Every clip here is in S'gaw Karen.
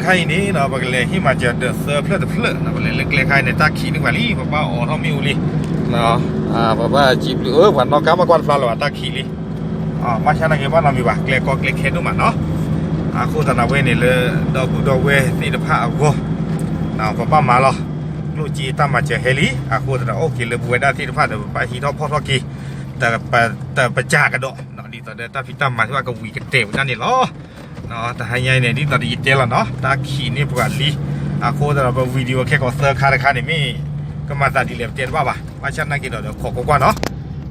ခါအံၤန့ၣ်နီၤ ပကလဲၤဟ့ၣ်မၤစၢၤဒၢးသၢဖျၢၣ်တဖျၢၣ်နီၤ, ပလဲၤလၢကျဲခါအံၤန့ၣ် တၢ်ခံးန့ၢ်ပှၤလံ, ပဘၣ်အိးထီၣ်မ့ၣ်အူလံ, ပဘၣ်စံးဘျုး ပှၤနီၣ်ကါဘၣ်ကွၢ်တဖျါလၢၤဘၣ် တၢ်ခံးလံ, ဘၣ်ဆၣ်နာ်က့ဘၣ်နီတမံၤဘၣ်, ကျဲကီကျဲခဲဒိၣ်မးနီၤ, အဃိသတးဒီးအဝဲန့ၣ်လၢ ဒီပုၢ်ဒီဝဲၢ်သ့ၣ်တဖၣ်အဂီၢ် ပဘၣ်မၤလီၤ, ကျိၣ်စ့တၢ်မၤစၢၤဟဲလံ, အဃိသတးဒီးအိၣ်က့ၤလၢပဝဲဒၣ်သ့ၣ်တဖၣ်ဒီး ပဘၣ်ဟံးထီၣ်ဖီၣ်ထီၣ်က့ၤ တပစၢ်ကဒီး, ဒ်သိးဒီးတၢ်ဖံးတၢ်မၤသ့ၣ်တဖၣ်ကဝံၤကတဲာ်ဝဲဒၣ်န့ၣ်လီၤ. တဟါညါအံၤန့ၣ် ဒ်သိးဒီးယတဲလီၤနီၤ, တၢ်ခံးန့ၢ်ပှၤလံ, အဃိသတးဒီးပ video ခဲကိာ်သၢခါတခါန့ၣ် မ့ၢ်ကမၤသးဒ်လဲၣ်ပတဲတဘၣ်ဘၣ်, ဘၣ်ဆၣ်နာ်က့ဒီးဒီးခိးကွၢ်ကွၢ်နီၤ,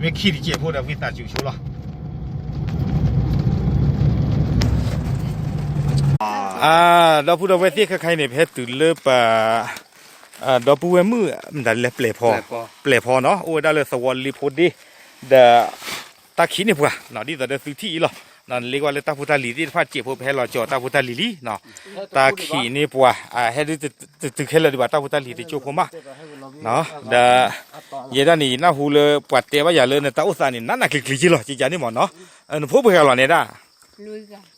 မ့ၢ်ခံးတစဲးဖိဒီးဝံသးစူၤဆိလီၤ. ဒီပုၢ်ဒီဝဲၢ်သ့ၣ် ခဲခါအံၤန့ၣ် ပဟဲတုၤလၢပ ဒီပုၢ်ဝဲၢ်မုၣ် မတၤလဲၣ် ပျဲၢ်ဖီ, ပျဲၢ်ဖီနီၤ, အိၣ်ဝဲဒၣ်လၢသဝီလ့ဖိဒ့ ဒီး တၢ်ခံးန့ၢ်ပှၤနီၤ, ဒ်သိးဒီးသုထံၣ်အံၤလီၤ, နလ့ကွၢ်လၢတၢ်ဖိတၢ်လံၤသ့ၣ်တဖၣ်တစဲးဖိ ပဟဲလီၤကၠီၤတၢ်ဖိတၢ်လံၤလံနီၤ, တၢ်ခံးန့ၢ်ပှၤ, ဟဲဒုးတတုၤခဲလၢာ်ဒံးဘၣ် တၢ်ဖိတၢ်လံၤတကၠိဖိမး, ဒီး ယဲဒၣ်န့ၣ် ယနၢ်ဟူလၢပှၤတဲဘၣ်ယၤလၢနတၢ်အိၣ်သးန့ၣ် နးနးကျံၤကျံၤက့လီၤ, ကန့ၣ်မ့ၢ်နီၤ, နဖိပှဲၤဂၤလီၤန့ၣ်ဒၣ်,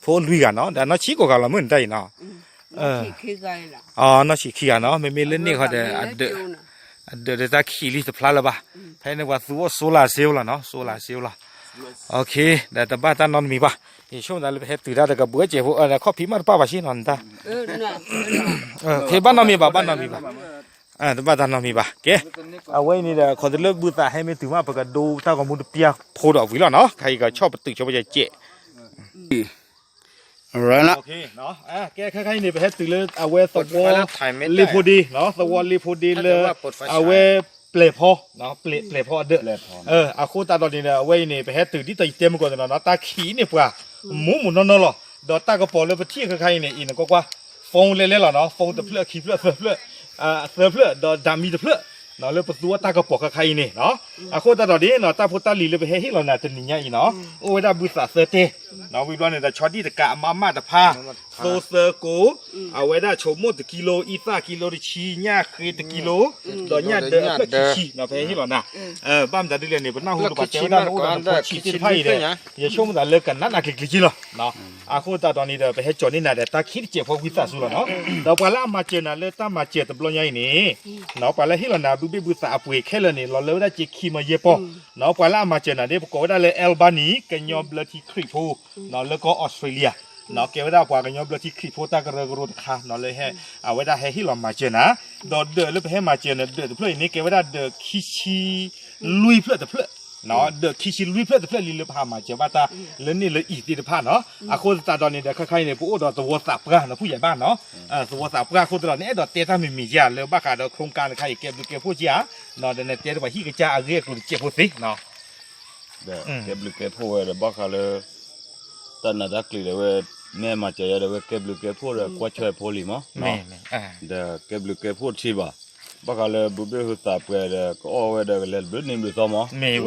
ဖိလွံၢ်ဂၤနီၤ, ဒီးနီၢ်ဆံးကိးဂၤလီၤမုၢ်နတၢ်အံၤနီၤ, နီၢ်ဆံးခံဂၤနီၤ, မ့မ့ၢ်လၢန့ၣ်ဃီဒီး အဒၢးဒီးတၢ်ခံးလံတဖျါလၢၤဘၣ်, ဖဲန့ၣ်ပှၤသူအီၤ solar cell လီၤနီၤ, solar cell လီၤ, ဒီးတဘၣ်တၢ်နီတမံၤဘၣ်, ယဆိကမိၣ်သးလၢပဟဲတုၤတၢ်တကဘှဲးစဲးဖိ, ခီၣ်ဖံးမးတပၣ်ဘၣ်ဆ့နီၤ နတၢ် ဖဲဘၣ်နီတမံၤဘၣ်, ဘၣ်နီတမံၤဘၣ်, တဘၣ်တၢ်နီတမံၤဘၣ်, ကဲ, အဝဲအံၤန့ၣ်ဒီး ခီးတလၢဘုသးဟဲမ့ၢ်တုၤမး ပကဒိတၢ်ဂီၤမူတပျၢ်ဖိဒီးဝံၤလီၤနီၤ, ခဲအံၤကဆီၣ်ပတုာ်ဆိပစဲး, ကဲခဲခါအံၤန့ၣ် ပဟဲတုၤလၢအဝဲသဝီလ့ဖိဒ့, သဝီလ့ဖိဒ့လၢ အဝဲပျဲၢ်ဖီ, ပျဲၢ်ဖီအဒၢး, အဃိသတးဒီးန့ၣ်ဒီး အဝဲအံၤန့ၣ် ပဟဲတုၤဒ်သိးယတဲမုၢ်ကီၢ်န့ၣ်လီၤနီၤ, တၢ်ခံးန့ၢ်ပှၤ မိၢ်မိၢ်နီၢ်နီၢ်လီၤ, ဒီးတၢ်ကပီၤလၢပထံၣ်ခဲခါအံၤန့ၣ် အံၤနကွၢ်ကွၢ် phone လဲလဲလီၤနီၤ, phone တဖျၢၣ်ခံဖျၢၣ်သၢဖျၢၣ်, သၢဖျၢၣ်ဒီးဓာတ်မီးတဖျၢၣ်, လၢပသူအီၤတၢ်ကပီၤခဲခါအံၤန့ၣ်, အဃိသတးဒီးန့ၣ်နီၤ တၢ်ဖိတၢ်လံၤလၢပဟဲဟ့ၣ်လီၤနၤတနံၤညါအံၤနီၤ, အိၣ်ဝဲဒၣ်ဘုသးသၢတဲာ်, ဝံၤဘျီန့ၣ်ဒီး ဆီဒံၣ်တကးအမးမးတဖၣ်, သိသၢကိ, အဝဲဒၣ်ဆိမိၣ်တကံလိ, အံသၣ်ကံလိတဆံ, ညၣ်ဃ့တကံလိ, ဒီးညၣ်ဒၢအဖျၢၣ်ခံဆံနီၤ ပဟဲဟ့ၣ်လီၤနၤ, ဘၣ်မတၤဒ်လဲၣ်န့ၣ် ပနၢ်ဟူလၢပှၤတဲဝဲဒၣ်နအိၣ်ဒီးနဖိဆံးသ့ၣ်တဖၣ်အံၤဒီး ယဆိကမိၣ်သးလၢကနးနးကျံၤကျံၤက့လီၤ. အဃိသတးဒီးန့ၣ်ဒီး ပဟဲကၠီၤန့ၢ်နၤဒီးတၢ်ခံးတစဲးဖိဝံသးစူၤလီၤနီၤ, ဒီးပှၤလၢအမၤစၢၤနၤလၢတၢ်မၤစၢၤတဘျီညါအံၤန့ၣ်, ပှၤလၢဟ့ၣ်လီၤနၤဘုဘ့ၣ်ဘုသးအပှ့ၤခဲလၢာ်န့ၣ် လီၤလၢဝဲဒၣ်စ့ခံမၢယဲၢ်ပီၢ်, ပှၤလၢအမၤစၢၤနၤဒ် ပကိးဝဲဒၣ်လၢ Albany ကညီဘျၢထံခရံာ်ဖိ လၢကီၢ်အီစထြ့လယါ, ကဲဝဲဒၣ်ပှၤကညီဘျၢထံခရံာ်ဖိတၢ်ကရၢကရိတခါနီၤ လၢဟဲ အဝဲဒၣ်ဟဲဟ့ၣ်လီၤမၤစၢၤနၤ, ဒီးဒၢးလၢပဟဲမၤစၢၤနၤဒၢးတဖျၢၣ်အံၤန့ၣ် ကဲဝဲဒၣ်ဒၢးခံဆံလွံၢ်ဖျၢၣ်တဖျၢၣ်, ဒၢးခံဆံလွံၢ်ဖျၢၣ်တဖျၢၣ်လံလၢပဟးမၤစၢၤဘၣ်တၢ်လၢန့ၣ်လၢအံၤသ့ၣ်တဖၣ်နီၤ, အဃိသတးဒီးန့ၣ်ဒီး ခဲခါအံၤန့ၣ် ပအိၣ်ဒီးသဝီသးပှၢ်နီၤ ဖုၣ်ယဲၢ်ဘၣ်နီၤ, သဝီသးပှၢ်အဃိသတးဒီး နအဲၣ်ဒိးတဲတၢ်မံၤမံၤဧါ လၢဘၣ်ဃးဒီး โครงการ တခါအံၤ ကဲဘျုးကဲဖှိၣ်ဧါ, ဒီးနတဲတပှၤဟံၣ်ကစၢ်အဂ့ၢ်အကျိၤတစဲးဖိသ့နီၤ ကဲဘျုးကဲဖှိၣ်ဝဲဒီး ဘၣ်ဃးလၢ တၢ်နးတၢ်ကျံၤဒီးဝဲ မ့ၢ်မၤစၢၤယၤဒီးဝဲကဲဘျုးကဲဖှိၣ်ဒီး ကွၢ်ထွဲဖိလံမး, ဒီးကဲဘျုးကဲဖှိၣ်တထံၣ်ဘၣ်, ဘၣ်ဃးလၢဘုဘ့ၣ်ဟုသးပှဲၤဒီး ကအီၣ်ဝဲဒီးကလဲၤတဘျုးနံၤဘျုးသီမး,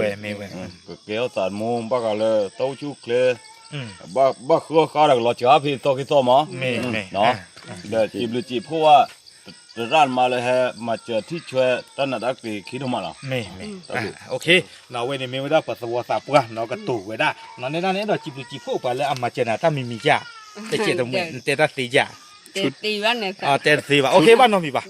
ကကဲထီၣ်သးတမူ ဘၣ်ဃးလၢတၢ်အိၣ်ဆူၣ်အိၣ်ချ့ ဘၣ်ဃုအီၣ်ဃါဒီးကလီၤစှၤဖဲသီခ့သီမး, ဒီးစံးဘျုးစံးဖှိၣ်ဘၣ် သရၣ်သမါလၢဟဲမၤစၢၤထံၣ်ဆွဲတၢ်နးတၢ်ကျံၤခံဒိၣ်မးလီၤ. အဝဲန့ၣ်မ့ၢ်ဝဲဒၣ်ပသဝီသးပှၢ်နီၤ ကတိၤဝဲဒၣ်, နန့ၣ်ဒၣ်န့ၣ် အဲၣ်ဒိးစံးဘျုးစံးဖှိၣ်ပှၤလၢအမၤစၢၤနၤတၢ်မံၤမံၤဧါ, တကဲးတမံၤ နတဲတၢ်သ့ဧါ, တဲတသ့ဘၣ်, အိၣ်ဆူၣ်အိၣ်ချ့အမးန့ၣ်,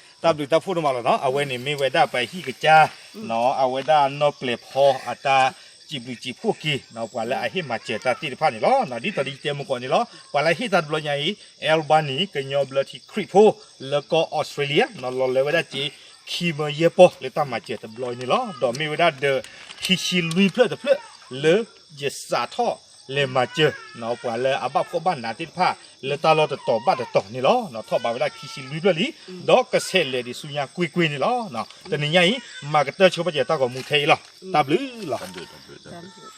တၢ်ဘျုးတၢ်ဖှိၣ်ဒိၣ်မးလီၤနီၤ အဝဲန့ၣ်မ့ၢ်ဝဲဒၣ်ပဟံၣ်ကစၢ်နီၤ အဝဲဒၣ်နီၢ်ပျဲၢ်ဖီအတၢ်စံးဘျုးစံးဖှိၣ်က့ၤနီၤ ပှၤလၢအဟ့ၣ်မၤစၢၤတၢ်သ့ၣ်တဖၣ်န့ၣ်လီၤ. ဒ်သိးဒီးယတဲမုၢ်ကီၢ်န့ၣ်လီၤ ပှၤလၢဟ့ၣ်တၢ်တဘျီညါအံၤ Albany ကညီဘျၢထံခရံာ်ဖိ လၢကီၢ်အီစထြ့လယါနီၤ လီၤလၢဝဲဒၣ်စ့ ခံမၢယဲၢ်ပီၢ်လၢတၢ်မၤစၢၤတဘျီအံၤန့ၣ်လီၤ. ဒီးမ့ၢ်ဝဲဒၣ်ဒၢးခံဆံလွံၢ်ဖျၢၣ်တဖျၢၣ်လၢ ယစးထီၣ်လဲၤမၤစၢၤနီၤ ပှၤလၢအဘၣ်ဖှီၣ်ဘၣ်နးသ့ၣ်တဖၣ် လၢတၢ်လီၢ်တတီၤဘၣ်တတီၤန့ၣ်လီၤ. ထီၣ်ဘးဝဲဒၣ်ခံဆံလွံၢ်ဖျၢၣ်လံ, ဒီးကဆဲးလဲၤဒံးဆူညါကွ့ၢ်ကွ့ၢ်န့ၣ်လီၤ. တနံၤညါအံၤ မၤကတၢၢ်ဆိပာ်စၢၤတၢ်ဂီၤမူထဲအံၤလီၤ. တၢ်ဘျုးလီၤ.